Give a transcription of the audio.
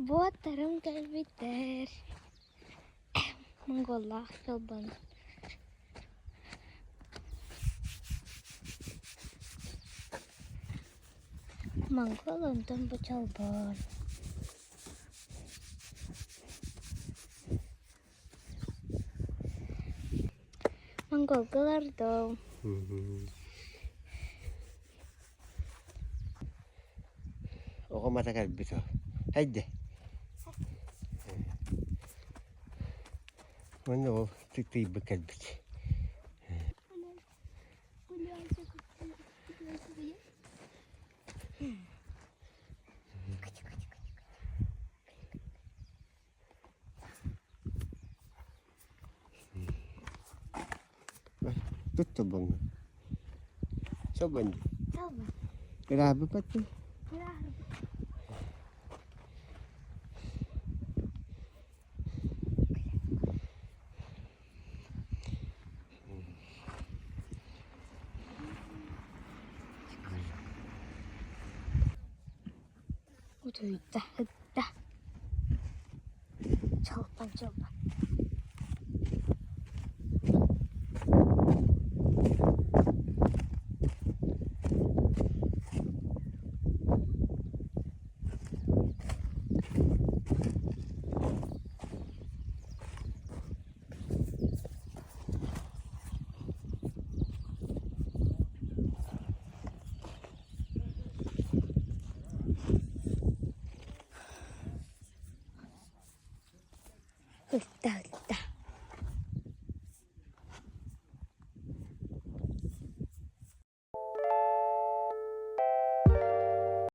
Буоттарым кэлбиттэр. Монголлаах Чолбон. Монгол онтон бу Чолбон. Монголга олордум. Оҕом ата кэлбит ол. Хайда? Уонна ол тыйбыт кэлбит. Тут тобоҥҥо. Собон дии. Ырааһырбыппат дии. Утуйда, ытта. Чолбон, чолбон. Ытта, ытта.